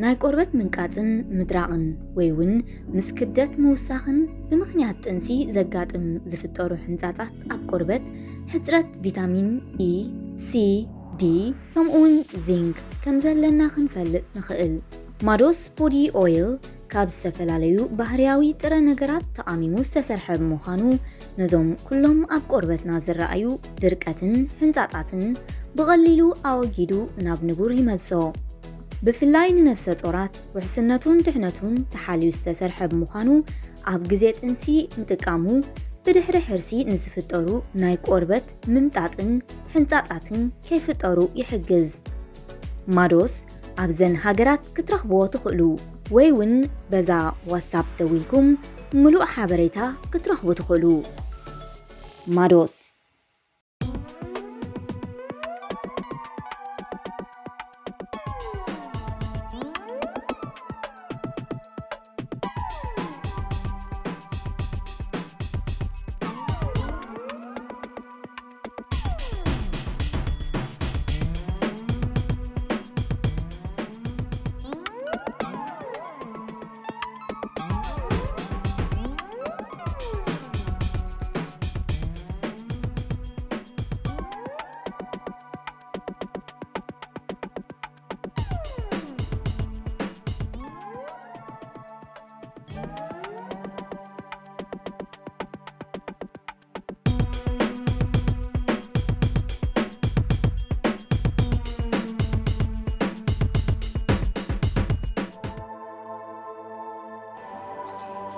ናይ ቆርበት ምንቃጽን ምድራቕን ወይ እውን ምስ ክብደት ምውሳኽን ብምኽንያት ጥንሲ ዘጋጥም ዝፍጠሩ ሕንጻጻት ኣብ ቆርበት ሕጽረት ቪታሚን ኢ፣ ሲ፣ ዲ ከምኡውን ዚንክ ከም ዘለና ክንፈልጥ ንኽእል። ማዶስ ቦዲ ኦይል ካብ ዝተፈላለዩ ባህርያዊ ጥረ ነገራት ተቓሚሙ ዝተሰርሐ ብምዃኑ ነዞም ኩሎም ኣብ ቆርበትና ዝረኣዩ ድርቀትን ሕንጻጻትን ብቐሊሉ ኣወጊዱ ናብ ንቡር ይመልሶ። ብፍላይ ንነፍሰ ጾራት ውሕስነቱን ድሕነቱን ተሓልዩ ዝተሰርሐ ብምዃኑ ኣብ ግዜ ጥንሲ ምጥቃሙ ብድሕሪ ሕርሲ ንዝፍጠሩ ናይ ቆርበት ምምጣጥን ሕንጻጻትን ከይፍጠሩ ይሕግዝ። ማዶስ ኣብዘን ሃገራት ክትረኽብዎ ትኽእሉ ወይ እውን በዛ ዋትሳፕ ደዊልኩም ምሉእ ሓበሬታ ክትረኽቡ ትኽእሉ። ማዶስ።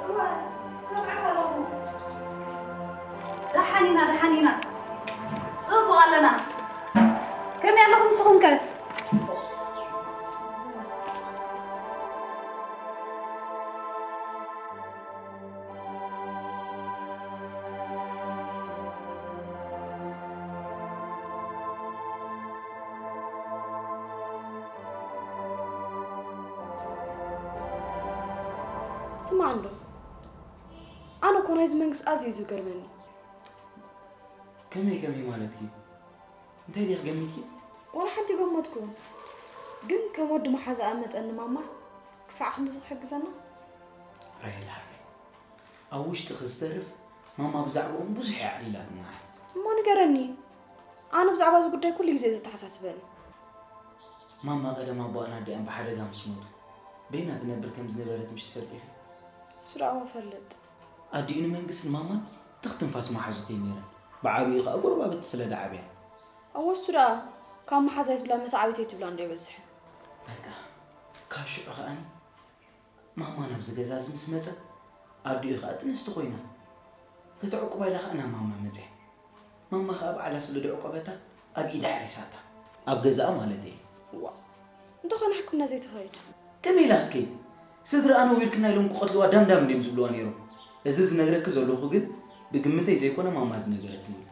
እወ፣ ሰምዓካ ኣለኹ። ደሓን ኢና፣ ደሓን ኢና። ጽቡቕ ኣለና። ከመይ ኣለኹም ንስኹም ከ? ስማዕ እንዶ፣ ኣነ እኮ ናይዚ መንግስቲ ኣዝዩ እዩ ዝገርመኒ። ከመይ ከመይ ማለትኪ? እንታይ ዲኺ ገሚትኪ? ዋላ ሓንቲ ገመትኩ። ግን ከም ወዲ መሓዛኣ መጠን ንማማስ ክሳዕ ክንድዚ ክሕግዘና? ራሄል ሓፍተይ፣ ኣብ ውሽጥኺ ዝተርፍ ማማ ብዛዕባኦም ብዙሕ እያ ኣዕሊላትና። እሞ ንገረኒ፣ ኣነ ብዛዕባ እዚ ጉዳይ ኩሉ ግዜ እዩ ዘተሓሳስበኒ። ማማ ቀደም ኣቦኣን ኣዲኣን ብሓደጋ ምስ ሞቱ በይና ትነብር ከም ዝነበረት ምሽ ትፈልጢ ኢኺ? እሱ ደኣ እፈልጥ። ኣዲኡ ንመንግስትን ማማን ትኽ ትንፋስ መሓዙት እየን ነይረን። ብዓቢኡ ኸኣ ጎረባብቲ ስለ ደዓብያ። እወ እሱ ደኣ ካብ መሓዛይ ትብላ መታዕቢተይ ትብላ እንዶ ኣይበዝሕን። በቃ ካብ ሽዑ ኸኣኒ ማማ ናብዚ ገዛ እዚ ምስ መጸት ኣዲኡ ኸኣ ጥንስቲ ኮይና። ከተዕቁባ ኢላ ኸኣ ናብ ማማ መጽያ። ማማ ኸኣ ባዕላ ስለ ደዕቆበታ ኣብ ኢዳ ሓሪሳታ። ኣብ ገዛኣ ማለት እየ። ዋእ፣ እንተኾነ ሕክምና ዘይትኸይድ? ከመይ ኢላ ክትከይድ? ስድራኣ ነዊርክና ኢሎም ክቐትልዋ ዳምዳም እንድዮም ዝብልዋ ነይሮም። እዚ ዝነግረኪ ዘለኹ ግን ብግምተይ ዘይኮነ ማማ ዝነገረትኒ እዩ።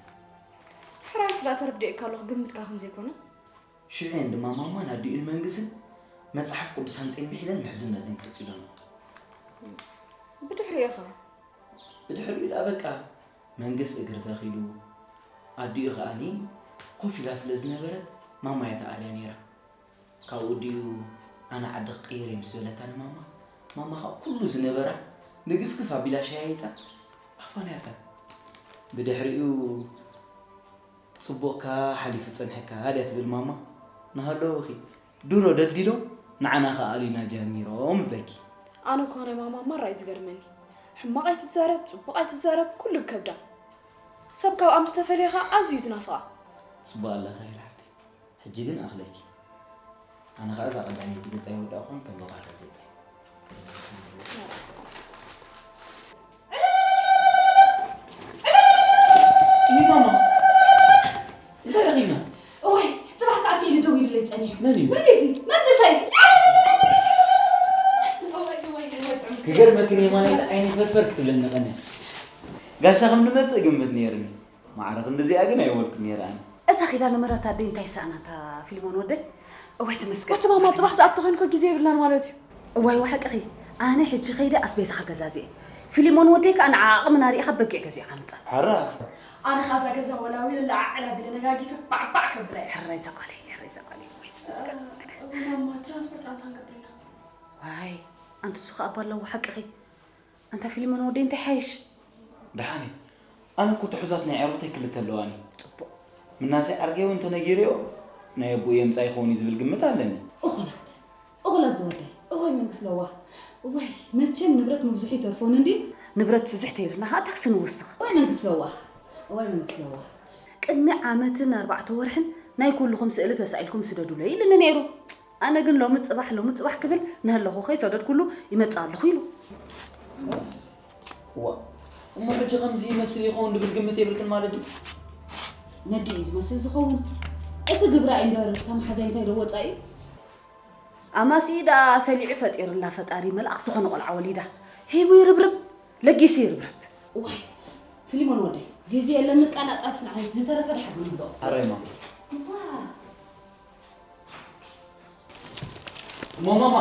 ሕራይ ስለ ተረዲኤካ ኣለኹ ግምትካ ከም ዘይኮነ። ሽዑ እየን ድማ ማማን ኣዲኡን መንግስን መጽሓፍ ቅዱስ ኣምጺኤን ምሒዘን ምሕዝነተን ቀጺለንኦ። ብድሕሪኡ ኸ? ብድሕሪኡ ደኣ በቃ መንግስ እግሪ ተኺሉ፣ ኣዲኡ ኸኣኒ ኮፍ ኢላ ስለ ዝነበረት ማማ እያ ተኣልያ ነይራ። ካብኡ ድዩ ኣነ ዓዲ ክቕይር እየ ምስ በለታ ንማማ፣ ማማ ኸኣ ኩሉ ዝነበራ ንግፍግፍ ኣቢላ ሸያይጣ ኣፋንያታ። ብድሕሪኡ ጽቡቕካ ሓሊፉ ጸንሐካ ድያ ትብል ማማ? ንሃለውኺ ድሮ ደልዲሎም ንዓና ከኣ ኣልዩና ጀሚሮም እብለኪ። ኣነ እኮ ናይ ማማ ማራ እዩ ዝገርመኒ። ሕማቕ ኣይትዛረብ፣ ጽቡቕ ኣይትዛረብ፣ ኩሉ ብከብዳ። ሰብ ካብኣ ምስ ተፈለየ ከኣ ኣዝዩ እዩ ዝናፍቓ። ጽቡቕ ኣለኺ ራሄል ሓፍተይ። ሕጂ ግን ኣኽለኪ። ኣነ ኸኣ እዛ ቀዳመይቲ ገጻ ይወዳእኹን ከም በቓ ጋዜጣ። እይ ማማ፣ እንታይ ረኺብና? እዋይ፣ ጽባሕ ከኣ ቴዲ ደዊሉለይ ጸኒሑ። መን እዩ? መን እዩ እዚ? መንእሰይ! እዋይ፣ እዋይ፣ እዋይ፣ ጽምሲ። ክገርመክን የማነይ ዓይኒ ፈርፈር ክትብለኒ ቀንያ። ጋሻ ከም ንመጽእ ግምት ነይርኒ። ማዕረ ክንድዚኣ ግን ኣይበልኩን ነይረ ኣነ። እዛ ኪዳነ ምሕረት ኣደይ እንታይ ይሰኣና እታ ፊልሞን ወደይ? እዋይ ተመስገን። ኣቲ ማማ ጽባሕ ዝኣቱ ኮይንኮ ግዜ የብልናን ማለት እዩ። እዋይ፣ እዋ ሓቅኺ። ኣነ ሕጂ ከይደ ኣስቤዛ ከገዛዝእ። ፊልሞን ወደይ ከኣ ንዓ ዓቕምና ርኢኻ በጊዕ ገዚእካ ምጻእ። ሕራ። ኣነ ኸኣ እዛ ገዛ ወላዊለ ለዓዕላ ቢለ ነጋጊፈ ባዕባዕ ከብላ እየ። ሕራይ እዛ ጓለይ፣ ሕራይ እዛ ጓለይ። እዋይ ተመስገን። እወ ማማ፣ ትራንስፖርት ኣንታ ክንገብር ኢና። ኣይ ኣንትሱ ኸኣ ባላዎ ሓቅኺ። ኣንታ ፊልሞን ወደይ እንታይ ሓይሽ? ደሓን እየ። ኣነ እኮ ትሑዛት ናይ ዕርብተይ ክልተ ኣለዋኒ። ጽቡቕ። ምናሰይ ዓርገይ እውን እንተነጊረዮ ናይ ኣቦኡ የምጻ ይኸውን እዩ ዝብል ግምት ኣለኒ። እኹላት እኹላት ዝወደይ። እዋይ መንግስ ለዋህ። እዋይ መቸም ንብረት ምብዝሑ ይተርፎን እንዲ። ንብረት ብዝሕ ተይልና ኸዓ ታክሲ ንውስኽ። እዋይ መንግስ ለዋህ። እዋይ መንግስ ለዋህ። ቅድሚ ዓመትን ኣርባዕተ ወርሕን ናይ ኩልኹም ስእሊ ተሳኢልኩም ስደዱለይ ኢሉኒ ነይሩ። ኣነ ግን ሎሚ ጽባሕ ሎሚ ጽባሕ ክብል ንሃለኹ ከይሰደድኩሉ ይመጽእ ኣለኹ ኢሉ። ዋ እሞ ሕጂ ከምዚ ይመስል ይኸውን ድብል ግምት የብልክን ማለት ድዩ? ነዲ እዩ ዝመስል ዝኸውን። እቲ ግብራ እምበር ተመሓዛይ እንታይ ዶ ወጻኢ? ኣማሲ ደኣ ሰሊዑ ፈጢሩላ ፈጣሪ መልኣኽ ዝኾነ ቆልዓ ወሊዳ ሂቡ ይርብርብ ለጊሱ ይርብርብ። ዋይ ፊሊሞን ወደይ ግዜ የለን ንቃላጣፍ ንዓይ ዝተረፈ ድሓር ንብሎ። ኣራይ ማማ እሞ ማማ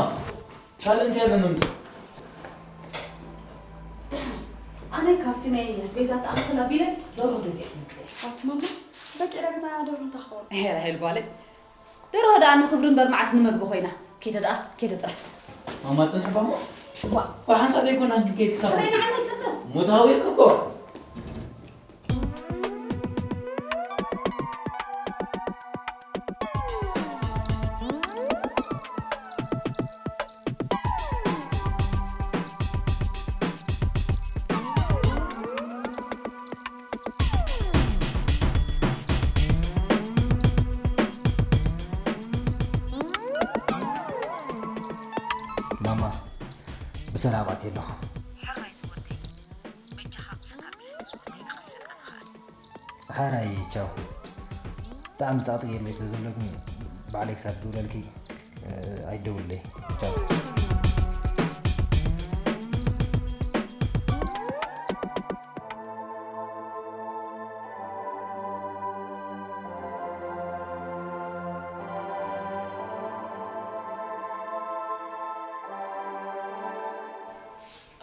ካልእ እንታይ ኣሎ ነምጽእ? ኣነ ካብቲ ናይ ኣስቤዛ ተኣኽል ኣቢለ ደርሆ ገዚኣ መፅእ። ኣቲ ማማ በቂረ ገዛ ደርሆ እንታይ ክኸውን? ሄ ራሄል ጓለይ ደርሆ ደኣ ንኽብሪ እምበር መዓስ ንመግቢ ኮይና። ኬደ ደኣ ኬደ ጥራሕ። ማማ ጽንሕ ባሞ ዋ ዋ ሓንሳ ደይ ኮና እንዲ ኬክ ሳብ ከመይ ንዓና ይቀጥል? ሞታዊ እኮ ማማ ብሰላም ኣትየ ኣለኹ። ሕራይ ዝወደይ በጃኻ ቅሰን ኣብለኒ ዝወደይ ክቕስን ኣነ ኸኣ። ሓራይ ቻው። ብጣዕሚ ጸቕጢ ገይርለይ ስለ ዘሎ ግን ባዕለይ ክሳብ ዝውለልኪ ኣይደውልለይ። ቻው።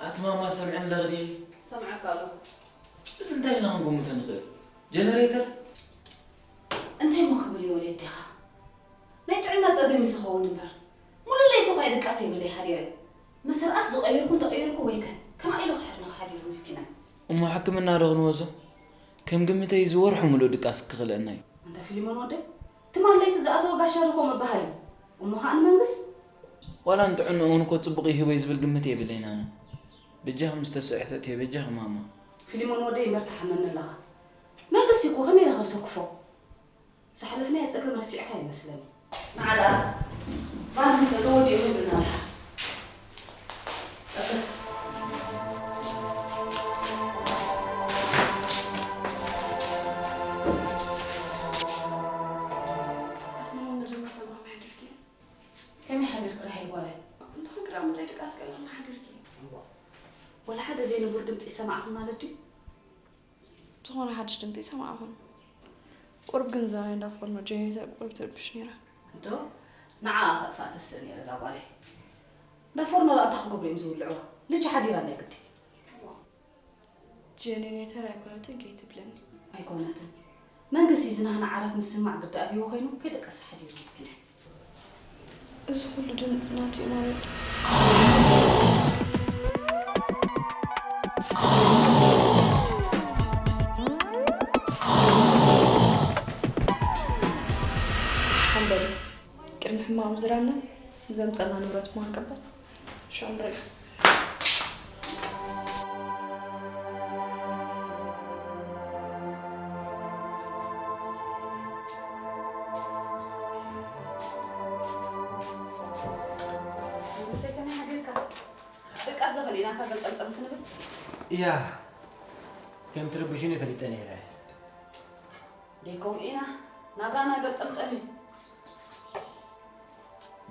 ኣቲ ማማ ሰምዕኒ ኣለኺ ድየ? ሰምዓካ ኣለኹ። እዚ እንታይ ኢልና ክንግምቶ ንኽእል? ጀነሬተር? እንታይ እሞ ክብል እየ ወለዲኻ? ናይ ጥዕና ጸገም እዩ ዝኸውን እምበር። ሙሉእ ለይቲ እኳ እየ ድቃስ ዘይብለይ ሓዲረ። መተርኣስ ዝቐየርኩ እንተቐየርኩ ወይከ ከምኣ ኢሉ ክሕርነኺ ሓዲሩ ምስኪናይ። እሞ ሕክምና ዶ ክንወዞ? ከም ግምተይ እዚ ወርሒ ሙሉእ ድቃስ ክኽልአና እዩ። ኣንታ ፊሊሞን ወደይ፣ ትማል ለይቲ ዝኣተወ ጋሻ ዶ ከምኡ ይበሃል እዩ? እሞ ኸኣ ንመንግስ? ዋላ ንጥዕንኡ እውን እኮ ጽቡቕ እዩ ሂቦይ ዝብል ግምት የብለይን ኣነ። በጃኺ ምስ ተስዕሕቲ እትየ በጃኺ ማማ። ፊሊሞን ወደይ እምበር ትሓመኒ ኣለኻ። መንግስ እዩ እኮ ከመይ ኢለ ከሰክፎ? ዝሓለፍናዮ ጸገም ረሲዕካዮ ይመስለኒ። ንዓ ደኣ ባር ምጸ ተወዲኡ ይብልና ደሓር። ኣትመን መጀመርታ ማማ ሓዲርኪ? ከመይ ሓዲርኪ ራሄል ጓለይ? እንታን ግራ ምድላይ ድቃስ ቀለልና ሓዲርኪ? ወላ ሓደ ዘይንቡር ድምጺ ይሰማዕኺ ማለት ድዩ? ዝኾነ ሓድሽ ድምፂ ኣይሰማዕኹን። ቁሩብ ግን እዛ ናይ እንዳ ፎርኖ ጀነሬተር ቁሩብ ትርብሽ ነይራ። እንዶ ንዓኣ ከጥፍኣ ተስእ ነይረ እዛ ጓለይ። እንዳ ፎርኖ ደኣ እንታይ ክገብሩ እዮም ዝውልዕዋ? ልጅ ሓዲራ ናይ ግዲ። ጀነሬተር ኣይኮነትን ከይትብለኒ። ኣይኮነትን። መንግስቲ እዚ ናህና ዓራት ምስማዕ ግዲ ኣብይዎ ኮይኑ ከይደቀሰ ሓዲሩ ምስኪን። እዚ ኩሉ ድምፂ ናቱ እዩ ማለት ድዩ? ሓንበል ቅድሚ ሕማቕ ምዝራብና ንዘምፀልና ንብረት እሞ ክንቅበል። ሽዑ ንሪኦ። ንሰይ ከመይ ሓዲርካ? ደቃስ ዘኽእል ኢና ካብ ገልጠምጠም ክንብል? እያ ከም ትርብሹኒ ፈሊጠ ነይረ። ደይ ከምኡ ኢና ናብራና ገልጠምጠም እዩ።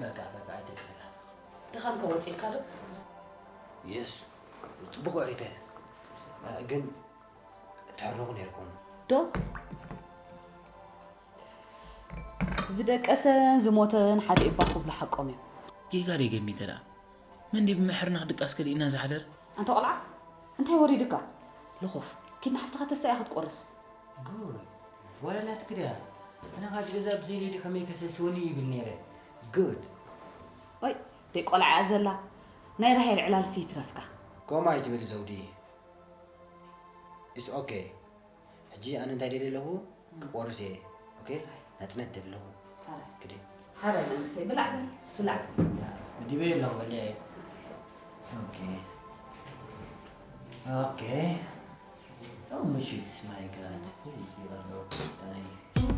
በቃ በቃ ኣይተጨነቕ። ድኻም ከ ወፂእካ ዶ? የስ ጽቡቕ ኣሪፈ ግን ትሕርንቑ ነይርኩም። ዶ ዝደቀሰን ዝሞተን ሓደ እባ ክብሉ ሓቆም እዮም። ጌጋ ደይ ገሚተ ደኣ መን ድዩ ብምሕርናኽ ድቃስ ከሊእና ዝሓደረ? ኣንታ ቆልዓ እንታይ ወሪድካ? ልኹፍ ኪድ ንሓፍትኻ ተሳኢኻ ክትቆርስ። ጉድ ዋላ ናትኪ ድያ? ኣነ ኻዚ ገዛ ብዘይ ሊዱ ከመይ ከሰልችወኒ ይብል ነይረ። ጉድ ወይ ደይ ቆልዓ እያ ዘላ። ናይ ራሄል ዕላልሲ ይትረፍካ። ከምኡ ኣይትበሊ ዘውዲ። It's okay. ሕጂ ኣነ እንታይ ደልየ ኣለኹ? ክቆርስ እየ። ኦኬ? ናጽነት ደሊ ኣለኹ። ሓራይ። ክደ። ሓራይ መንግሰይ፣ ብላዕ፣ ብላዕ። ድበይ ኣለኹ፣ በልዐ። ኦኬ። ኦኬ። Oh, my shit, my God. What is it?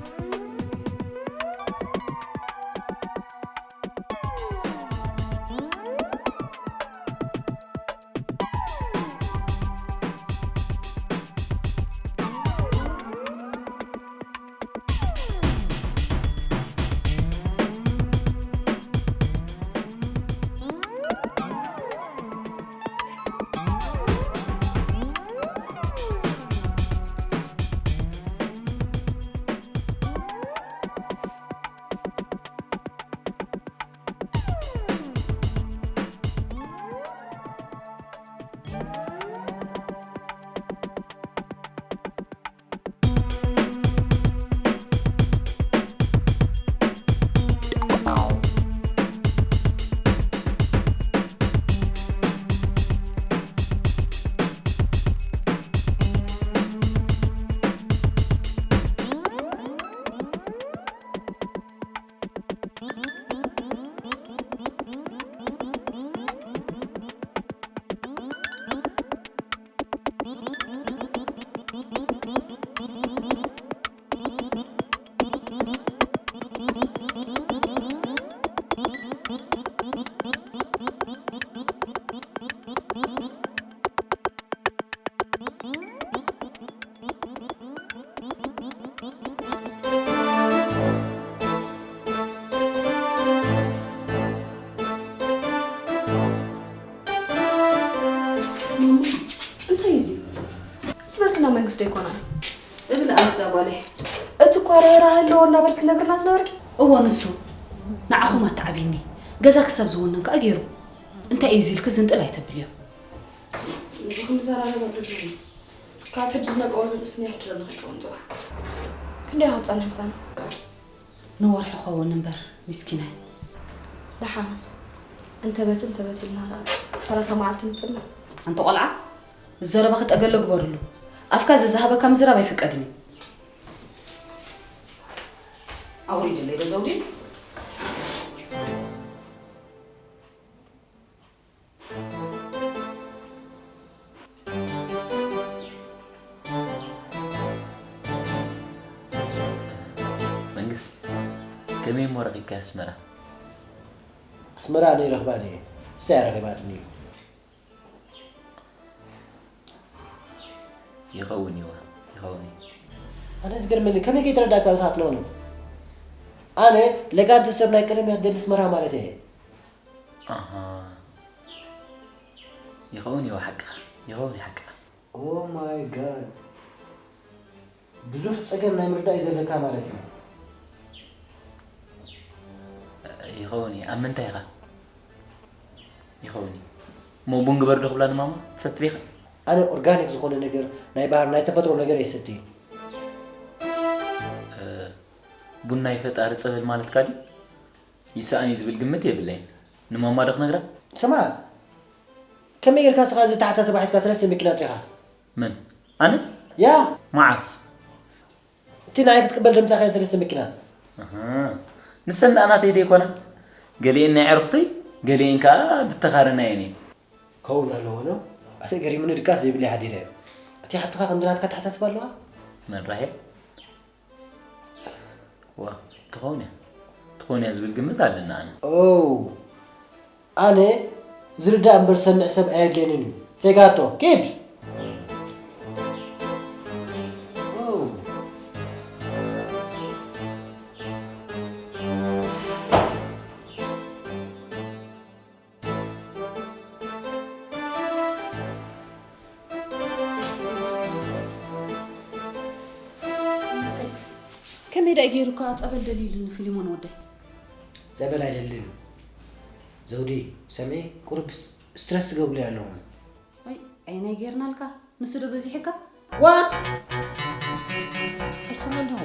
እንታይ እዩ እዚ? ዝበልክና መንግስቲ ዶ ኣይኮናን? እብል ኣነሳ ጓለይ። እቲ እኳ ርህራሄ ኣለዎ እናበልክ ትነግርና ዝነበርኪ? እዎ፣ ንሱ ንዓኹም ኣተዓብይኒ። ገዛ ክሳብ ዝውንን ከኣ ገይሩ። እንታይ እዩ እዚ ኢልኪ ዝንጥል ኣይተብልዮ። እዚ ክንዘራረብ ኣለብና። ካብ ሕጂ ዝነቀወ ዝብእስኒ ይሕድረሉ ከይከውን ጽባሕ። ክንደይ ኢኻ ትጸንሕ ህጻን? ንወርሒ ኸውን እምበር፣ ሚስኪናይ። ደሓን። እንተበት እንተበት ኢልና ደኣ ሰላሳ መዓልቲ ንጽመ። ኣንተ ቆልዓ፣ ዘረባኺ ጠገለ ግበርሉ። ኣፍካ ዘዝሃበካ ምዝራብ ኣይፍቀድን እዩ። ኣውሪድለይ ዶ ዘውዲ? መንግስ፣ ከመይ እሞ ረኺብካያ ኣስመራ? ኣስመራ ኣነ ይረኽባ እየ፣ ንሳ እያ ረኺባትኒ። ይኸውን እዩ፣ ይኸውን እዩ። ኣነ ዝገርመኒ ከመይ ከይተረዳእካ ንስኻ ትነቕንቕ? ኣነ ለጋንቲ ሰብ ናይ ቀደም እያ ትደሊ ኣስመራ ማለት እየ። ኣሃ። ይኸውን እዩ ሓቅኻ፣ ይኸውን እዩ ሓቅኻ። Oh my God። ብዙሕ ጸገም ናይ ምርዳእ እዩ ዘለካ ማለት እዩ። ይኸውን እዩ። ኣብ ምንታይ ኢኻ? ይኸውን እዩ። እሞ ቡን ግበር ዶ ክብላ ንማማ? ትሰቲ ዲኻ? ኣነ ኦርጋኒክ ዝኾነ ነገር፣ ናይ ባህር፣ ናይ ተፈጥሮ ነገር እየ ዝሰቲ። እ፣ ቡን ናይ ፈጣሪ ጸበል ማለትካ ድዩ? ይሰኣን እዩ ዝብል ግምት የብለይን። ንማማ ዶ ክነግራ? ስማ፣ ከመይ ጌርካ ስኻ እዚ ኣተሓሳስባ ሒዝካ ሰለስተ መኪና ኣጥሪኻ? መን? ኣነ? ያ። መዓስ? እቲ ንዓይ ክትቅበል ደምጻኻዮ ሰለስተ መኪና። ኣሃ። ንሰን ደኣ ናተይ ዶ ይኮና? ገሊኤን ናይ ዕርኽተይ፣ ገሊኤን ከኣ ድተኻረ ናየን እየን። ከውን ኣለዎ ዶ? ኣነ ገሪሙኒ ድቃስ ዘይብለይ ሓዲረ። እቲ ሓብትኻ ከምዚ ናትካ ኣተሓሳስባ ኣለዋ? መን ራሄል? ዋ፣ ትኸውን እያ። ትኸውን እያ ዝብል ግምት ኣለኒ ኣነ። ኦ፣ ኣነ ዝርዳእ እምበር ዝሰምዕ ሰብ ኣየድልየንን እዩ። ፌጋቶ፣ ኪድ! ኦ። ከመይ ደኣ ገይሩካ ጸበል ደልይሉኒ ፊሊሞን ወደይ? ጸበል ኣይደልን። ዘውዲ፣ ሰምዒ፣ ቁሩብ ስ-፣ ስትረስ ትገብርለይ ኣለኹም። ወይ፣ ዓይነይ ገይርናልካ፣ ንሱ ዶ በዚሕካ? ዋት? እሱም ኣለኹ።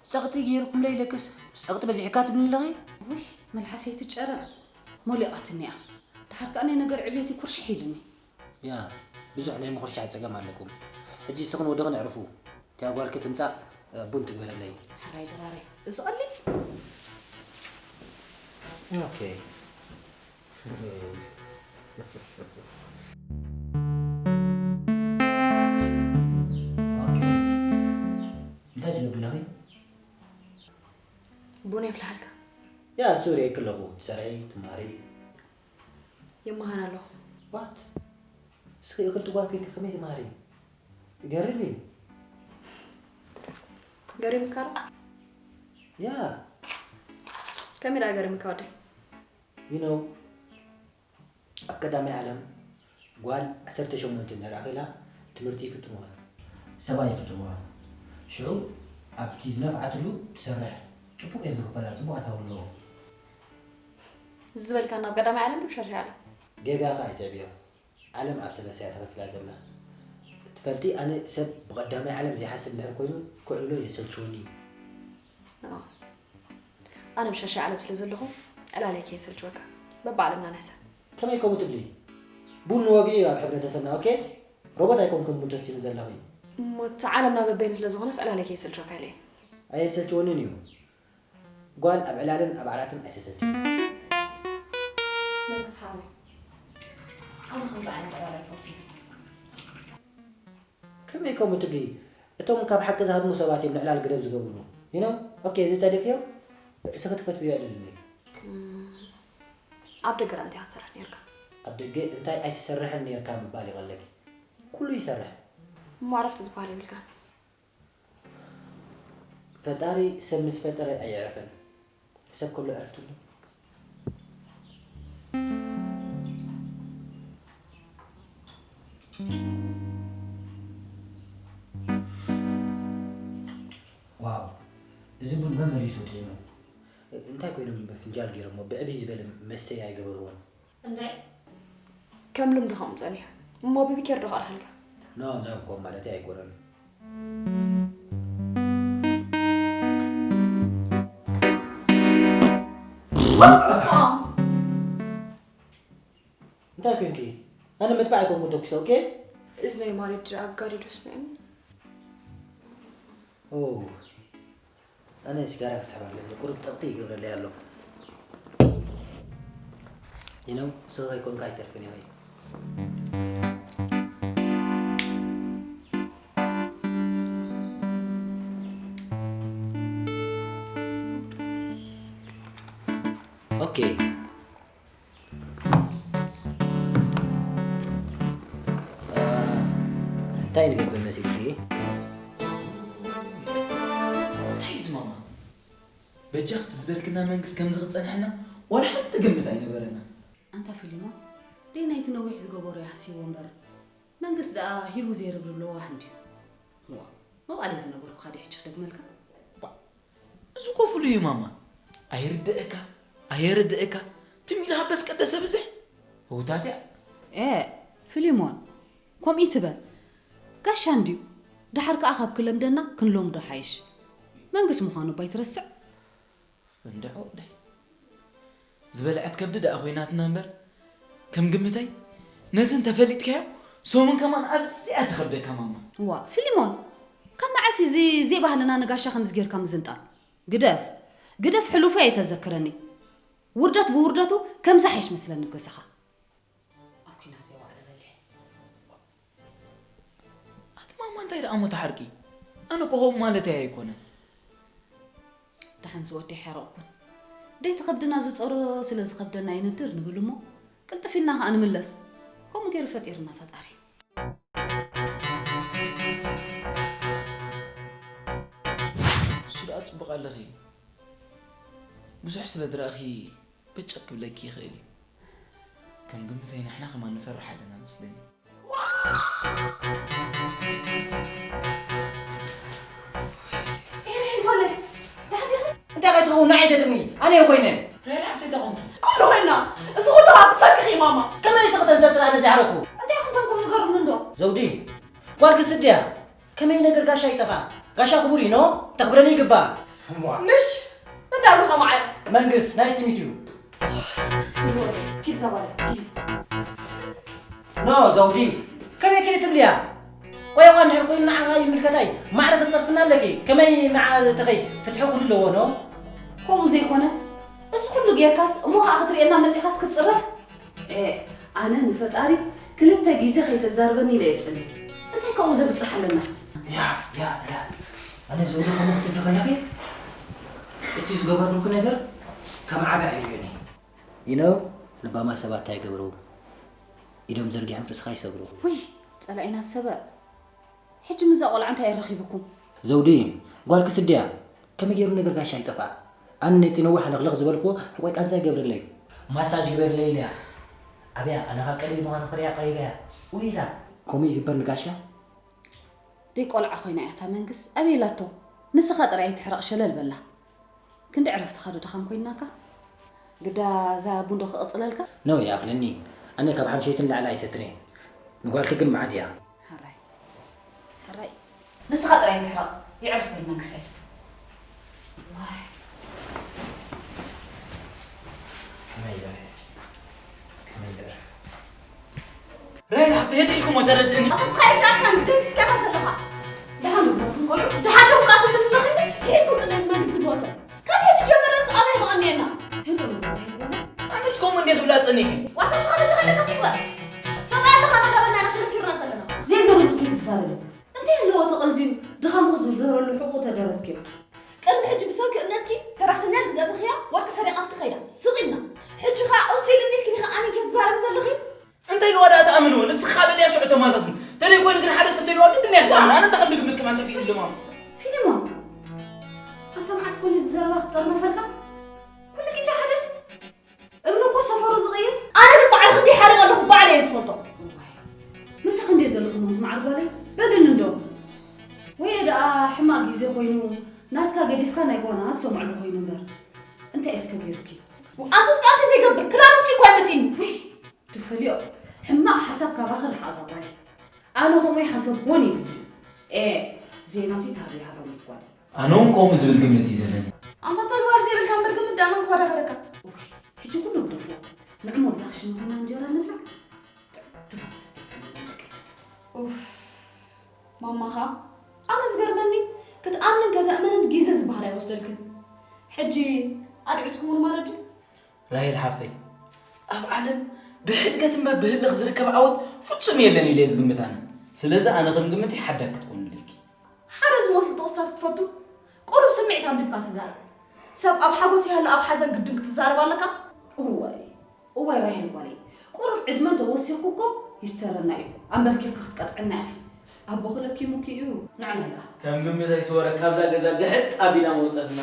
ጸቕጢ ገይርኩምለይ ኢለክስ፣ ጸቕጢ በዚሕካ ትብልኒ ኣለኺ? ውይ፣ መልሓሰይ ትጨረር። ሞሊቓትኒ እያ። ድሓር ከኣ ናይ ነገር ዕብየት ኩርሽሕ ኢሉኒ። ያ፣ ብዙሕ ናይ ምኹርሻሕ ጸገም ኣለኩም። ሕጂ ንስኽን ወድኽን ኣዕርፉ። እታ ጓልኪ ትምጻእ፣ ቡን ትግበረለይ። ሕራይ ድራረይ። እዚ ቀሊል። ኦኬ። ኦኬ። እንታይ ትገብሪ ኣለኺ? ቡን የፍልሓልካ። ያ፣ ሱር የክለኹ። ትሰርሒ፣ ትምሃሪ። ይመሃር ኣለኹ። ዋት? እስኺ እኽልቲ ጓል ኮይንኪ ከመይ ትምሃሪ? ይገርም እዩ። ገሪምካ ዶ? ያ። ከመይ ደኣ ገሪምካ ወደይ? You know፣ ኣብ ቀዳማይ ዓለም ጓል ዓሰርተ ሸሞንተ እንድሕር ኣኺላ ትምህርቲ ይፍትንዋ። ሰብኣይ ይፍትንዋ። ሽዑ ኣብቲ ዝነፍዓትሉ ትሰርሕ። ጽቡቕ እየን ዝኽፈላ፣ ጽቡቕ ኣታዊ ኣለዎ። ዝበልካ ናብ ቀዳማይ ዓለም ዶ ሻሻይ ዓለም? ጌጋኻ ኣይትዕብዮ። ዓለም ኣብ ሰለስተ እያ ተኸፊላ ዘላ። ትፈልጢ፣ ኣነ ሰብ ብቐዳማይ ዓለም ዘይሓስብ እንድሕር ኮይኑ ክዕልሎ የሰልችወኒ እዩ። ኣዎ። ኣነ ብሻሻይ ዓለም ስለ ዘለኹ ዕላለይ ከየሰልችወካ። በብዓለምና ንሕሰብ። ከመይ ከምኡ ትብሊ? ቡን ወግዒ እዩ ኣብ ሕብረተሰብና፣ ኦኬ? ሮቦት ኣይኮንኩን ቡን ተስኒ ዘለኹ። እሞ እቲ ዓለምና በበይኑ ስለ ዝኾነስ ዕላለይ ከየሰልችወካ ኢለ እየ። ኣየሰልችወንን እዩ። ጓል ኣብ ዕላልን ኣብ ዓራትን ኣይተሰልችውን። መንግስ ሓወይ፣ ኣነ ከምዚ ዓይነት ዕላል ኣይፈቱን። ከመይ ከምኡ ትብሊ? እቶም ካብ ሓቂ ዝሃድሙ ሰባት እዮም ንዕላል ገደብ ዝገብርሉ። You know? ኦኬ፣ እዚ ጸሊእክዮ? ርእስኺ ትፈትውዮ ኣይደልን እዩ። እም፣ ኣብ ደገ ደኣ እንታይ ክትሰርሕ ነይርካ? ኣብ ደገ እንታይ ኣይትሰርሕን ነይርካ ምባል ይቐለኪ። ኩሉ ይሰርሕ። እሞ ዕረፍቲ ዝበሃል የብልካን። ፈጣሪ ሰብ ምስ ፈጠረ ኣየዕረፈን። ሰብ ከሎ ዕረፍቲ ኣሎ? ዋው፣ እዚ ቡን መመሊሱ ጥዒሙ። እንታይ ኮይኖም ፍንጃል ገይሮሞ? ብዕብይ ዝበለ መስተይ ኣይገበርዎን። እንድዒ። ከም ልምዲ ከምኡ ጸኒሑ። እሞ ብቢኬር ዶ ክቐድሓልካ? ኖ፣ ኖ፣ ከምኡ ማለተይ ኣይኮነን። እንታይ ኮንኪ? ኣነ መጥፋዕ ኣይኮንኩን ተኩሰ፣ ኦኬ? እዝነይ ማሪድ ኣጋዲዱ ስምዕኒ። ኦ። ኣነ ሲጋራ ክስሕብ ኣለኒ፣ ቁሩብ ጸቕጢ ይገብረለይ ኣሎ። You know፣ ስኻ ከይኮንካ ኣይተርፍን እዩ። ኦኬ። እ፣ እንታይ ንገብር መሲልኪ? እንታይ እዩ ዝማማ? በጃ ክትዝበልክና መንግስት ከምዚ ክጸንሐና ዋላ ሓንቲ ግምት ኣይነበረና። ኣንታ ፊሊሞን፣ ደይ ናይቲ ነዊሕ ዝገበሮ ይሃስይዎ እምበር፣ መንግስት ደኣ ሂቡ ዘይርብርብ ለዋህ እንድዩ። እዋ፣ መባል እየ ዝነገርኩኻ ድዩ ሕጂ ክደግመልካ? ባ፣ እዚ እኮ ፍሉይ እዩ ማማ። ኣይርደእካ፣ ኣየርደእካ፣ ትም ኢሉ ሃበስ ቀደሰ ብዝሕ። ህውታት እያ። ኤ፣ ፊሊሞን፣ ከምኡ ይትበል። ጋሻ እንድዩ። ደሓር ከኣ ካብ ክለምደና ክንለምዶ ሓይሽ። መንግስት ምዃኑ እባ ኣይትረስዕ። እንድዒ ወደይ። ዝበልዐት ከብዲ ደኣ ኮይናትና እምበር፣ ከም ግምተይ፣ ነዚ እንተፈሊጥካዮ፣ ሰሙን ከማን ኣዝያ ትኸብደካ ማማ። እዋ፣ ፊሊሞን፣ ካብ መዓስ እዩ እዚ ዘይባህልና ንጋሻ ከምዚ ጌርካ ምዝንጣል? ግደፍ፣ ግደፍ፣ ሕሉፈይ ኣይተዘክረኒ። ውርደት ብውርደቱ ከምዚ ሓይሽ መስለኒ ገዛኻ። ኣብ ኲናት ዘይወዓለ በሊሕ። ኣቲ ማማ እንታይ ደኣ እሞ ተሓርቂ? ኣነ እኮ ከምኡ ማለተይ ኣይኮነን። ደሓንስ ወደይ ሓረቕኩን። ደይ ትኸብድና ዝጸሮ ስለ ዝኸብደና ይንድር ንብል እሞ፣ ቅልጥፍ ኢልና ኸኣ ንምለስ። ከምኡ ገይሩ ፈጢርና ፈጣሪ። እሱ ደኣ ጽቡቕ ኣለኺ። ብዙሕ ስለ ዝረኣኺ በጨቅ ክብለኪ ይኽእል እዩ። ከም ግምተይ ንሕና ከማን ንፈርሕ ኣለና መስለኒ። እንታይ ከይትኸውን ንዓይ ተጥምዪ? ኣነ እየ ኮይነ። ራሄል ሓፍተይ እንታይ ኮንኪ? ኩሉ ኮይና። እዚ ኩሉ ከዓ ብሰንክኺ እዩ ማማ። ከመይ ኢልኪ ከተንጠልጥላ ነዚ ሓረኩ? እንታይ ኢኹም ኮንኩም ንገሩኒ እንዶ? ዘውዲ፣ ጓልኪ ስድያ። ከመይ ነገር ጋሻ ይጠፋ? ጋሻ ክቡር እዩ፣ ኖ? ተኽብረኒ ይግባእ። እዋ። ምሽ? መዳሉኻ መዓረ። መንግስት፣ ናይስ ቱ ሚት ዩ። ኪድ ዛባለ ኪድ። ኖ ዘውዲ፣ ከመይ ኪድ ትብልያ? ቆይ እኳ እንድሕር ኮይኑ ንዓኻ ይምልከታይ። ማዕረ ክትጸርፍና ኣለኪ። ከመይ ንዓ ትኸይ ፍትሒ ኩሉ ኣለዎ ኖ? ከምኡ ዘይኮነ፣ እዚ ኩሉ ጌርካስ እሞ ኸዓ ክትርእየና መጺኻስ ክትጽረፍ? ኤ፣ ኣነ ንፈጣሪ ክልተ ግዜ ከይተዛርበኒ ኢለ እየ ጽልኢ። እንታይ ካብኡ ዘብጽሕ ኣለና? ያ፣ ያ፣ ያ። ኣነ ዘውዲ ከምኡ ክትብሊ ከለኺ፣ እቲ ዝገበርኩ ነገር ከም ዓቢ ኣይርእዮን እየ። You know፣ ልባማት ሰባት እንታይ ይገብሩ? ኢዶም ዘርጊሖም ርእስኻ ይሰብሩ። ውይ፣ ጸላኢና ሰበ። ሕጂ ምስዛ ቆልዓ እንታይ እዩ ረኺብኩም? ዘውዲ፣ ጓልክስ ድያ? ከመይ ገይሩ ነገር ጋሻ ይጠፍኣ? ኣነ ነቲ ነዊሕ ለኽለኽ ዝበልክዎ ሕቆይ ቃንዛ ይገብረለይ። ማሳጅ ግበርለይ ኢለያ። ኣብያ፣ ኣነ ኸኣ ቀሊል ምዃኑ ክርእያ ቀሪበያ። ውይ ኢላ። ከምኡ ይግበር ንጋሻ? ደይ ቆልዓ ኮይና እያ እታ መንግስ። ኣበይ ኢላቶ? ንስኻ ጥራይ ኣይትሕረቕ ሸለል በላ። ክንዲ ዕረፍትኻ ዶ ድኻም ኮይናካ? ግዳ እዛ ቡን ዶ ክቕጽለልካ? ነው ይኣኽለኒ። ኣነ ካብ ሓምሸይቲ ንላዕሊ ኣይሰትን እየ። ንጓልኪ ግን መዓት እያ። ሕራይ። ሕራይ። ንስኻ ጥራይ ኣይትሕረቕ። የዕርፍ በል መንግሰይ። ዋይ። ከመይ ደኣ? ከመይ ደኣ? ራሄል ሃብተ፣ ህድእ ኢልኩም ተረድእኒ። ኣታ እስኻ ይርዳእካን ደንዚዝካ ኢኻ ዘለኻ። ደሓን ዶ ብሎኩም ቆልዑ? ደሓን ዶ ብቃቱ ልትለኺ? ይሄድኩም ጥሜት መንግስቲ ዝወሰን። ካብ ሕጂ ጀመረስ ኣበይ ኸቐንየና? ህድእ በሉ ራሄል በሉ። ኣነስ ከምኡ እንዴ ክብላ ጸኒሐ። ዋታ እስኻ በጃኻ ኣለካ ስበር። ሰብኣይ ኣለኻ እንዳበልና ኢና ተነፊርና ዘለና። ዘይዘሩ እስኪ ትዛረቢ። እንታይ ኣለዎ ተቐንዝዩ ድኻምኩ ዝዘረሉ ሕቁ ተደረስክዮ። ቅድሚ ሕጂ ብሰንኪ እምነትኪ ሰራሕተኛ ልግዛእትኽያ ወርቂ ሰሪቓትኪ ኸይዳ ስቕ ኢልና። ሕጂ ኸኣ እሱ ኢሉኒ ኢልኪ ዲኺ ኣሚንኪ ትዛረቢ ዘለኺ? እንታይ ኢልዋ ደኣ ትኣምን እውን? እስኻ በልያ ሽዑ ተማዛዝን። ተደይ ኮይኑ ግን ሓደ ሰብ ተልዋ ግድን እያ ክትኣምን። ኣነ እንታይ ከም ድግምት ከማን ጠፊኡ ድማ። ፊልሞን፣ ኣንታ መዓስ ኮን እዚ ዘረባ ክትጠርነፈልና? ኩሉ ግዜ ሓደ? እምኒ እኮ ሰፈሩ ዝቕይር። ኣነ ግን ማዕረ ክንደይ ሓሪቐ ኣለኹ ባዕለ እየ ዝፈልጦ። እዋይ፣ ምሳኺ እንድየ ዘለኹ ሞት ማዕረ ጓለይ፣ በልኒ እንዶ። ወየ ደኣ ሕማቕ ግዜ ኮይኑ ናትካ ገዲፍካ ናይ ጓና ትሰምዕሉ ኮይኑ እምበር። እንታይ እስከ ገይሩኪ? ኣንተ እስከ ኣንተ ዘይገብር ክዳን ውጪ እኮ ኣይመጺኒ። ውይ፣ ትፈልዮ፣ ሕማቕ ሓሳብ ካባኺ ርሓቕ እዛ ጓለይ። ኣነ ከምኡ ይሓሰብኩዎን ኢሉ። ኤ፣ ዜናቱ ይትሃብ ይሃቦ ምትኳል። ኣነ እውን ከምኡ ዝብል ግምት እዩ ዘለኒ። ኣንታ ተግባር ዘይብልካ እምበር ግምት ደኣ መን እኳ ዳበረካ? እውይ፣ ሕጂ ኩሉ ግደፎ። ንዕሞ ብዛ ክሽነ ኮይና እንጀራ ንብላዕ። ትብላ መስተ ከምዘለቀ። ኡፍ፣ ማማ ኸኣ ኣነ ዝገርመኒ ክትኣምንን ከተእምንን ግዜ ዝበሃል ኣይወስደልክን። ሕጂ ኣድዒስኩምሉ ማለት ድዩ? ራሄል ሓፍተይ፣ ኣብ ዓለም ብሕድገት እምበር ብህልኽ ዝርከብ ዓወት ፍጹም የለን ኢለ እየ ዝግምት ኣነ። ስለዚ ኣነ ከም ግምተይ ሓዳግ ክትኮኒ ኣለኪ። ሓደ ዝመስሉ ጥቕስታት ክትፈቱ ቁሩብ ስምዒት ኣንቢብካ ትዛረብ። ሰብ ኣብ ሓጎስ ይሃሉ ኣብ ሓዘን ግድን ክትዛረብ ኣለካ? እዋይ፣ እዋይ ራሄል ጓለይ፣ ቁሩብ ዕድመ እንተወሲኽኩ እኮ ይስተረና እዩ። ኣንበርኪኽኪ ክትቀጽዕና ኢኺ። ኣቦኺ ለኪሙኪ እዩ። ንዕና ኢላ። ከም ግምተይ ስወረ ካብዛ ገዛ ግሕጥ ኣቢላ መውጸትና።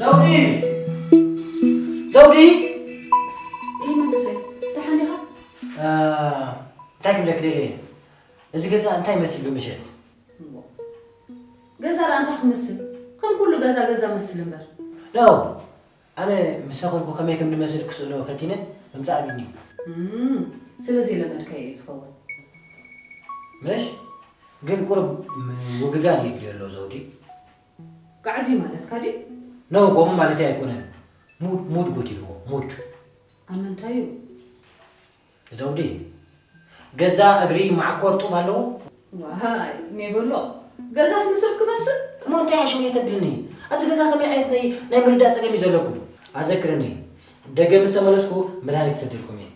ዘውዲ! ዘውዲ! እይ መንግሰይ፣ ደሓን ዲኻ? እ፣ እንታይ ክብለክ ደልየ? እዚ ገዛ እንታይ ይመስል ብምሸት? እሞ፣ ገዛ ደኣ እንታይ ክመስል? ከም ኩሉ ገዛ ገዛ መስል እምበር። ኖ፣ ኣነ ምስ ሰኸርኩ ከመይ ከም ዝመስል ክስእሎ ፈቲነ ምምጻእ ኣቢኒ። እም፣ ስለ ዘይለመድካዮ እዩ ዝኸውን። ምሽ? ግን ቁሩብ ምውግጋን የድልዮ ኣሎ ዘውዲ። ጋዕዝዩ ማለትካ ድዩ? ኖ፣ ከምኡ ማለተይ ኣይኮነን። ሙድ፣ ሙድ ጎዲልዎ፣ ሙድ። ኣብ ምንታዩ? ዘውዲ፣ ገዛ እግሪ መዓኮር ጡብ ኣለዎ? ዋይ፣ ኔበሎ። ገዛስ ንሰብ ክመስል? እሞ እንታይ ሓሽውየ ተብልኒ? ኣብዚ ገዛ ከመይ ዓይነት ናይ፣ ናይ ምርዳእ ጸገም እዩ ዘለኩም? ኣዘክርኒ፣ ደገ ምስ ተመለስኩ መድሃኒት ክሰደልኩም እየ።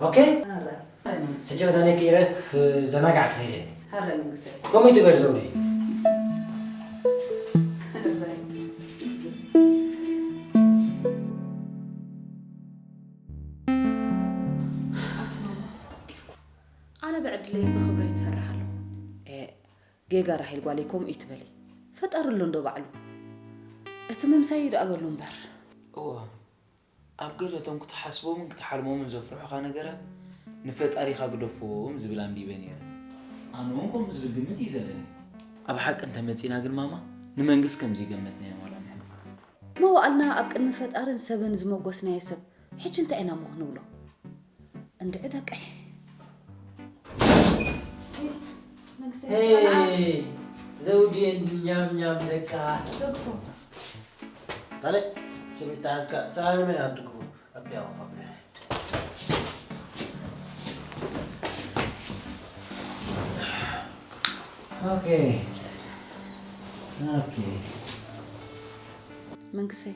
ኦኬ? ኣረ፣ ኣረ መንግስቲ። ሕጂ ክዳነይ ቀይረ ክዘናጋዕ ክኸይደ እየ። ኣረ መንግስቲ። ከምኡ ትገርዘውኒ። ኣረ። ኣቲ ማማ፣ ኣነ ብዕድለይን ብኽብረይን እፈርሕ ኣለኹ። ኤ፣ ጌጋ ራሄል ጓለይ ከምኡ ይትበሊ። ፈጣሪ ኣሎ እንዶ ባዕሉ። እቲ ምምሳይ ይድኣ በሉ እምበር። እወ፣ ኣብ ገለ እቶም ክትሓስቦምን ክትሓልሞምን ዘፍርሑኻ ነገራት ንፈጣሪኻ ግደፎም ዝብል ኣንቢበ ነይረ። ኣነ እውን ከምኡ ዝብል ግምት እዩ ዘለኒ። ኣብ ሓቂ እንተመጺና ግን ማማ፣ ንመንግስት ከምዚ ይገመትናዮም ዋላ ንሕና። መዋእልና ኣብ ቅድሚ ፈጣርን ሰብን ዝመጎስናዮ ሰብ፣ ሕጂ እንታይ ኢና እሞ ክንብሎ? እንድዒ ደቀይ። መንግሰይ ሄይ፣ ጸንዓኒ። ዘውዲ እንዲ ኛም ኛም ደቃ። ደግፎ። ካልእ ስሚት ተሓዝካ ሰኣነ መን ኣትግፉ ኣብያ ወፋ። ኦኬ። ኦኬ። መንግሰይ፣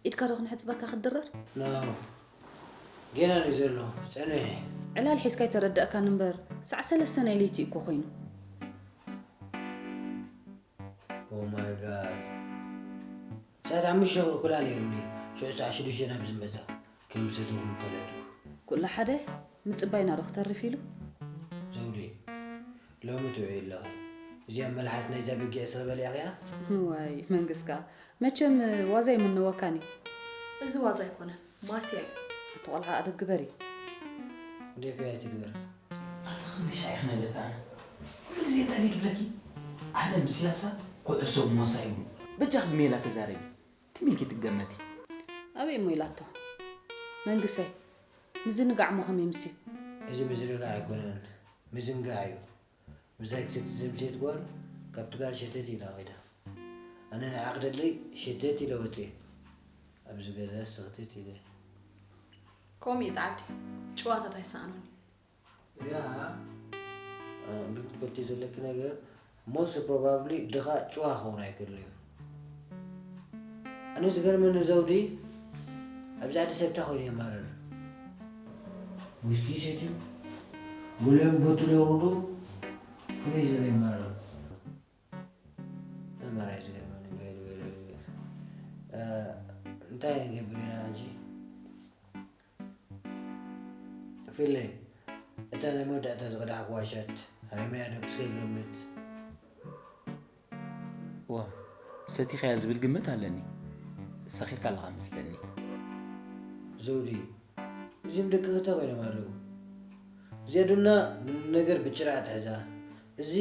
ኢድካ ዶ ክንሕፅበካ ክትድረር? ኖ፣ ጌና ድዩ ዘሎ? ጸንሕ። ዕላል ሒዝካ ኣይተረደእካን እምበር፣ ሳዕ ሰለስተ ናይ ለይቲ እኮ ኮይኑ። ኦ ማይ ጋድ። ሰዓት ሓሙሽተ ክኩላ ነይሩኒ። ሽዑ ሰዓት ሽዱሽተ ናብ ዝመዛ ከም ዝሰተኹም ፈለጥኩ። ኩሉ ሓደ ምጽባይና ዶ ክተርፍ ኢሉ? ዘውዴ፣ ሎሚ ትውዒ ኣለኺ። እዚኣ መልሓስ ናይዛ በጊዕ ስቕ በል ኢኺ። ዋይ መንግስካ፣ መቸም ዋዛ ይምነወካኒ። እዚ ዋዛ ኣይኮነን፣ ማስያ እዩ። ኣቲ ቆልዓ ኣደብ ግበሪ። ደፊያ ትግበር። ኣቲ ክንሻ ኢኺ ነለካ ኣነ። ኩሉ ግዜ እንታይ ድብለኪ? ዓለም ስያሳ ኩዕሶ ሞሳ እዩ። በጃኺ ብሜላ ተዛረቢ። ትም ኢልኪ ትገመቲ። ኣበይ እሞ ኢላቶ? መንግሰይ፣ ምዝንጋዕ እሞ ከመይ ምስዩ? እዚ ምዝንጋዕ ኣይኮነን፣ ምዝንጋዕ እዩ። ምሳይ ክትሰቲ ዘምሸየት ጓል ካብቲ ጋል ሸተት ኢላ ከይዳ። ኣነ ንዓ ክደለይ ሸተት ኢለ ወፅየ። ኣብዚ ገዛ ስኽትት ኢለ። ከምኡ እዩ ዝዓዲ። ጭዋታት ኣይሰኣኖን እዩ። ያ ግን ክትፈልጥዮ ዘለኪ ነገር most probably ድኻ ጭዋ ክኸውን ኣይክእልን እዩ። ኣነ ዝገርመኒ ዘውዲ ኣብዚ ዓዲ ሰብ እንታይ ኮይኑ የማርር? ዊስኪ ይሰትዩ፣ ገሊኦም ቦትል የውርዱ፣ ከመይ ዝበለ የማርር? መመራይ ዝገርመኒ በል በል በል። እንታይ ንገብር ኢና ሕጂ? ፊለይ፣ እታ ናይ መወዳእታ ዝቐዳሕክዋ ሻት ሃሪመያ ዶ? እስከ ገምት። ዋ፣ ሰቲኻያ ዝብል ግምት ኣለኒ። ሰኺርካ ኣለኻ መስለኒ። ዘውዲ፣ እዚም ደቂ እንታይ ኮይኖም ኣለዉ? እዚኣ ዱና ነገር ብጭራ ትሕዛ። እዚ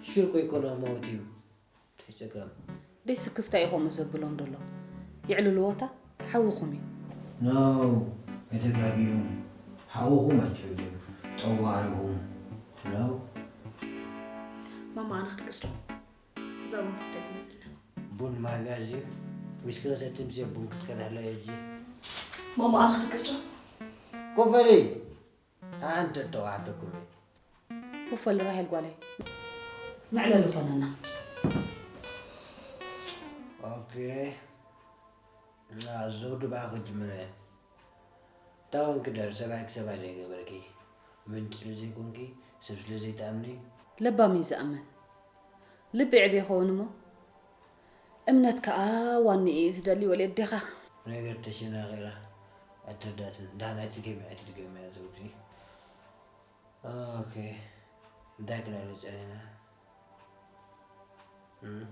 ሽር ኮይኮኖ መውት እዩ። እንታይ ጸገም? ደይ ስክፍታ እዩ ከምኡ ዘብሎም ደሎ። ይዕልልዎ እታ ሓውኹም እዩ። No፣ ኣይተጋግዮም። ሓውኹም ኣይትበልዮም። ጠዋሪኹም። No። ማማ ኣነ ክድቅስ ዶ? እዛ ቡን ትስታይ ትመስልና። ቡን ማጋ እዚ ዊስኪ ክሰቲ ምስ ቡን ክትቀድሕ ኣላ ሕጂ። ማማ ኣነ ክድቅስ ዶ? ኮፈሊ ሓንቲ ተዋሕተኩም እየ። ኮፈሊ ራሄል ጓለይ። መዕለሊ ኾነና። ኦኬ። ዘውዱ ብኣኺ ክጅምር እየ። እንታይ ኮንኪ ድሕሪ ሰብኣይኪ ሰብኣይ ዘይገበረኪ? ምንጭ ስለ ዘይኮንኪ፣ ሰብ ስለ ዘይትኣምኒ? ለባም እዩ ዝኣምን። ልቢ ይዕብዮ ይኸውን እሞ፣ እምነት ከኣ ዋንኡ እዩ ዝደሊ ወለዴኻ። ነገር ተሸናኺራ ኣይትርዳትን። ደሓን ኣይትድገምያ፣ ኣይትድገምያ ዘውዲ። ኦኬ፣ እንታይ ክነሉ ጸኒሕና? እም።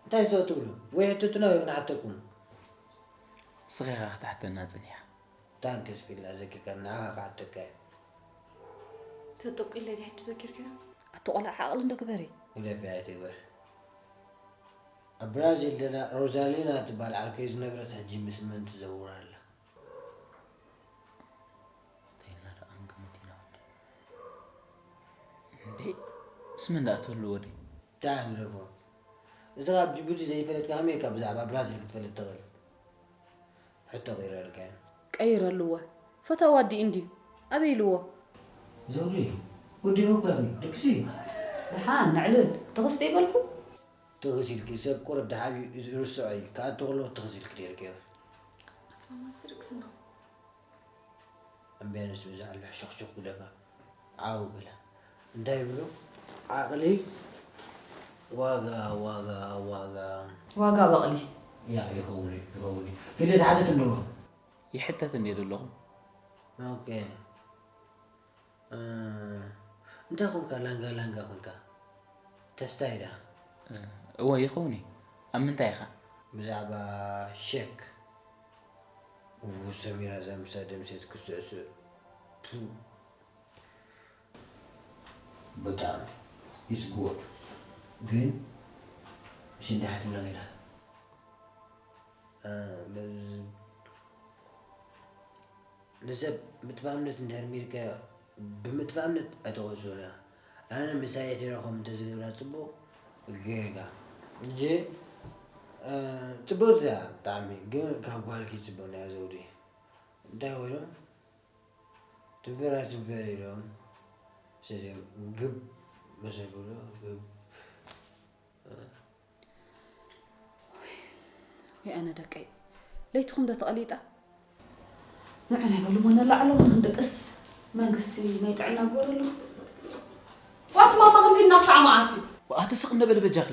እንታይ ሰው ትብሉ? ወይ ሕትቱና ወይ ክንሓተኩም። እስኺ ኢኻ ክትሓተና ጸኒሕካ። ታንክስ ፊላ፣ ዘኪርካኒ፣ ንዓኻ ክሓተካ እየ። ተጠቂለ ድያ ሕጂ ዘኪርካዮ? ኣቲ ቆልዓ ዓቕሊ እንዶ ግበሪ። ግደፊ ኣይትግበር። ኣብ ብራዚል ደላ ሮዛሊና ትበሃል ዓርከይ ዝነበረት ሕጂ ምስ መን ትዘውር ኣላ? እንታይ ኢልና ደኣ ክንግምት ኢና ወዲ? እንዴ፣ ምስ መን ደኣ ትህሉ ወዲ? እንታይ ግደፎ። እዚ ካብ ጅቡቲ ዘይፈለጥካ ከመይ ኢልካ ብዛዕባ ብራዚል ክትፈልጥ ትኽእል? ሕቶ ቀይረልካ እየ። ቀይረልዎ። ፈታዊ ኣዲኡ እንድዩ። ኣበይ ኢልዎ? ዘውዲ፣ ወዲኡ እኮ እዩ። ደቅሲ። ደሓን፣ ነዕልል። ትኽስቲ ይበልኩ? ትኽስ ኢልኪ፣ ሰብ ቁሩብ ደሓብዩ ዝርስዖ እዩ። ክኣቱ ከሎ ትኽስ ኢልኪ ነይርኪ። ኣጽማማ ዝተደቅስና። ኣንቢያንስ ብዛዕባ ሕሹኽሹኽ ግደፋ ዓው በላ። እንታይ ይብሉ? ዓቕሊ ዋጋ ዋጋ ዋጋ ዋጋ በቕሊ። ያ ይኸውን እዩ፣ ይኸውን እዩ። ፊደል ሓተት ኣለዎ። ይሕተት እንድየ ዘለኹ። ኦኬ። እ፣ እንታይ ኾንካ ላንጋ ላንጋ ኾንካ? ተስታይ ዳ? እ፣ እወ ይኸውን እዩ። ኣብ ምንታይ ኢኻ? ብዛዕባ ሸክ። እዉ ሰሚራ እዛ ምሳ ደምሴት ክስዕስዕ። ፑ። ብጣዕሚ። It's good። ግን ሽንዳሕቲ ነቒላ። እ፣ በዝ-፣ ንሰብ ምጥፋእነት እንድሕር ሚርካዮ ብምጥፋእነት ኣይተቐስኡን እያ። ኣነ ምሳይ ኤርትራ ከምኡ እንተዝገብራ ጽቡቕ ጌጋ። እንጂ፣ እ፣ ጽብቕቲ እያ ብጣዕሚ፣ ግን ካብ ጓልኪ ጽቡቕ ናይ ዘውዲ። እንታይ ኮይኑ? ትንፈር ኣይትንፈር ኢሎም ሰድዮም ግብ መሰብሎ ግብ። ወይ ኣነ ደቀይ፣ ለይትኹም ዶ ተቐሊጣ? ንዑ ናይ በሉ፣ ሞነ ላዕሎም ንኽንደቅስ መንግስቲ ናይ ጥዕና ግበረሉ። ዋት ማማ፣ ከምዚ እናኽሳዕ መዓስ እዩ? ኣቲ ስቕ እንደ በል በጃኺ።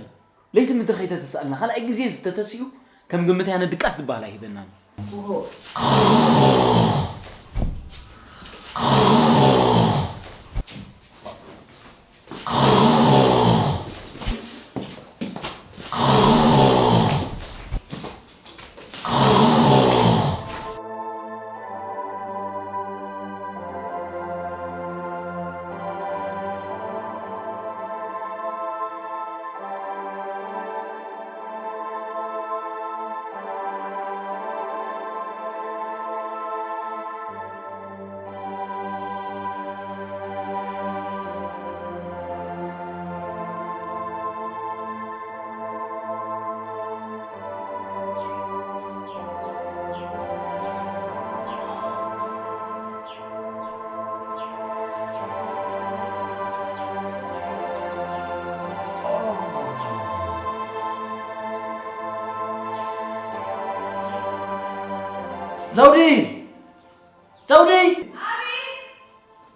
ለይቲ ምድሪ ከይተተስኣልና፣ ካልኣይ ግዜ ዝተተስኡ ከም ግምት ያነ ድቃስ ዝበሃል ኣይህበናን። ኦሆ። ዘውዲ! ዘውዲ!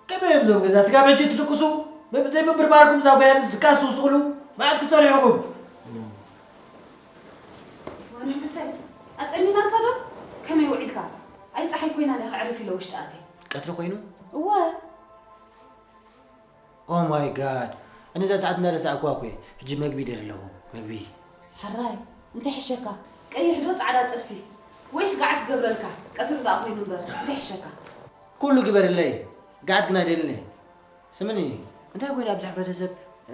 ከመይ እዮም እዞም ገዛ ስጋብ ሕጂ ትድቅሱ? ዘይምብርባርኩም እዛ ጓያንስ ድቃስ ትውስኹሉ? መዓስ ክሰርሑ ኢኹም? ወንድሰይ፣ ኣጸሚማካ ዶ? ከመይ ውዒልካ? ኣይ፣ ጸሓይ ኮይና ዲኻ? ዕርፍ ኢለ ውሽጢ ኣትየ። ቀትሪ ኮይኑ? እወ። Oh my God! ኣነ እዛ ሰዓት እናረሳዕኩዋ እኮ እየ። ሕጂ መግቢ ይደሊ ኣለኹ። መግቢ። ሕራይ፣ እንታይ ሕሸካ? ቀይሕ ዶ ጻዕዳ ጥብሲ? ወይስ ገዓት ክገብረልካ? ቀትሪ ደኣ ኮይኑ እምበር፣ እንታይ ሕሸካ? ኩሉ ግበርለይ። ገዓት ግን ኣይደልን እየ። ስምኒ፣ እንታይ ኮይኑ ኣብዚ ሕብረተሰብ፣ እ፣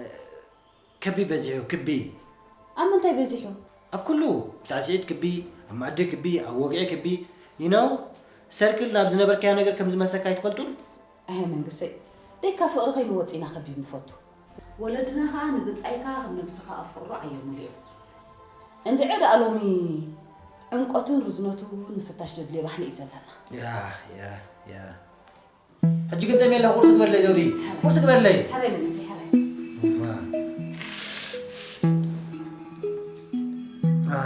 ከቢ በዚሑ፣ ክቢ? ኣብ ምንታይ በዚሑ? ኣብ ኩሉ። ኣብ ሳዕስዒት ክቢ፣ ኣብ መኣዲ ክቢ፣ ኣብ ወግዒ ክቢ። You know፣ ሰርክል ናብ ዝነበርካዮ ነገር ከም ዝመልሰካ ኣይትፈልጡን? ኣይ መንግሰይ፣ ደይካ ፍቕሪ ከይንወጽእ ኢና ከቢብ ንፈቱ። ወለድና ኸኣ ንብጻይካ ከም ነብስኻ ኣፍቅሮ ዓዮምሉ እዮም። እንድዒ ደኣ ሎሚ ዕምቆቱን ርዝነቱን ምፍታሽ ዘድልዮ ባህሊ እዩ ዘለና። ያ፣ ያ፣ ያ። ሕጂ ግን ጠምየ ኣለኹ፣ ቁርሲ ግበርለይ ዘውዲ። ቁርሲ ግበርለይ። ሕራይ መንግሰይ፣ ሕራይ። እዋ። አ።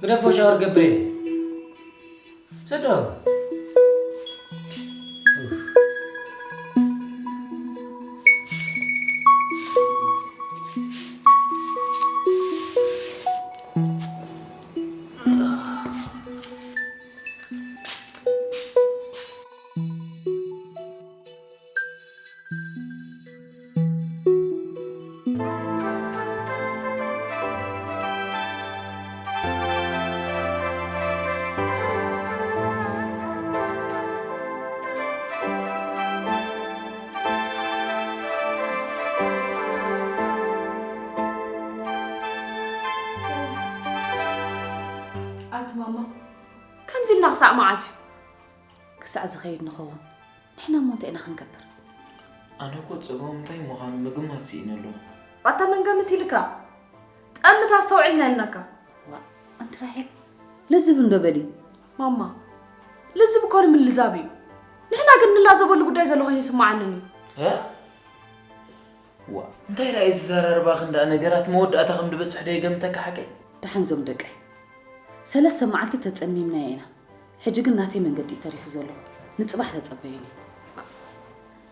ግደፎ ሻወር ገብሬ። ሰዶ። ኣቲ ማማ፣ ከምዚ ኢልና ክሳዕ መዓስ እዩ? ክሳዕ ዝኸይድ ንኸውን። ንሕና እሞ እንታይ ኢና ክንገብር? ኣነ እኮ ጸገሙ እንታይ ምዃኑ ምግማት ስኢነ ኣለኹ። ኣታ መን ገምት ኢልካ? ጠምት ኣስተውዕልና ኢልናካ። ዋእ፣ ኣንቲ ራሄል፣ ልዝብ እንዶ በሊ። ማማ፣ ልዝብ እኮ ንምልዛብ እዩ። ንሕና ግን ንላዘበሉ ጉዳይ ዘሎ ኮይኑ ይስምዓንን እዩ። እ? ዋእ፣ እንታይ ደኣ እዩ ዝዘራርባ ክንደኣ ነገራት መወዳእታ ከም ዝበጽሕ ዶ ይገምተካ ሓቀይ? ደሓን ዞም ደቀይ፣ ሰለስተ መዓልቲ ተጸሚምናዮ ኢና። ሕጂ ግን ናተይ መንገዲ እዩ ተሪፉ ዘሎ። ንጽባሕ ተጸበዩኒ።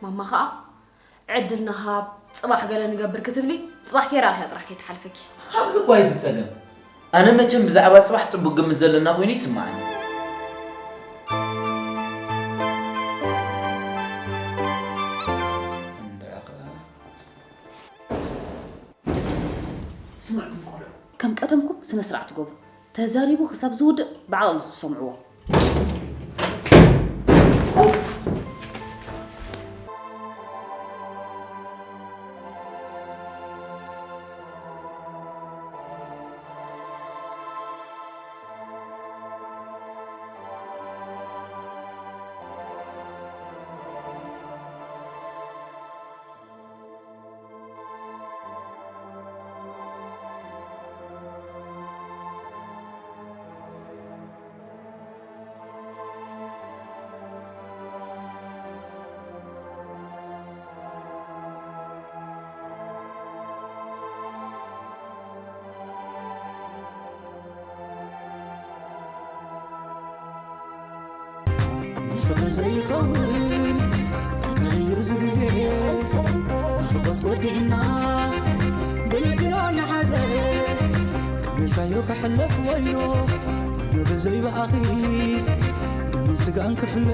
ማማ ኸኣ፣ "ዕድል ንሃብ፣ ጽባሕ ገለ ንገብር" ክትብሊ፣ ጽባሕ ከይረኣኽያ ጥራሕ ከይትሓልፈኪ። ኣብዚ እኮ ኣይትጸገም። ኣነ መቸም ብዛዕባ ጽባሕ ጽቡቅ ግምት ዘለና ኮይኑ ይስምዓኒ። እንድዒ ኸኣ። ስምዑ እቶም ቆልዑ፣ ከም ቀደምኩም ስነ ስርዓት ግበሩ። ተዛሪቡ ክሳብ ዝውድእ ብዓቕሊ ትሰምዕዎ። ዘይኸውን ተካይዩ እዚ ግዜ ናፍቆት ወዲእና ብልብና ንሓዘ ከመልካዮ ክሕለፍ ወይኖ ወይኖ ብዘይ ብኣኺ ደምን ስጋን ክፍለ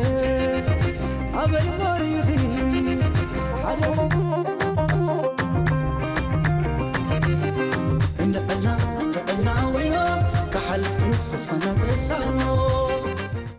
ኣበይ መሪኺ ሓደ እንድዕልና እንድዕልና ወይኖ ክሓልፍ እዩ ተስፋና ተሳኖ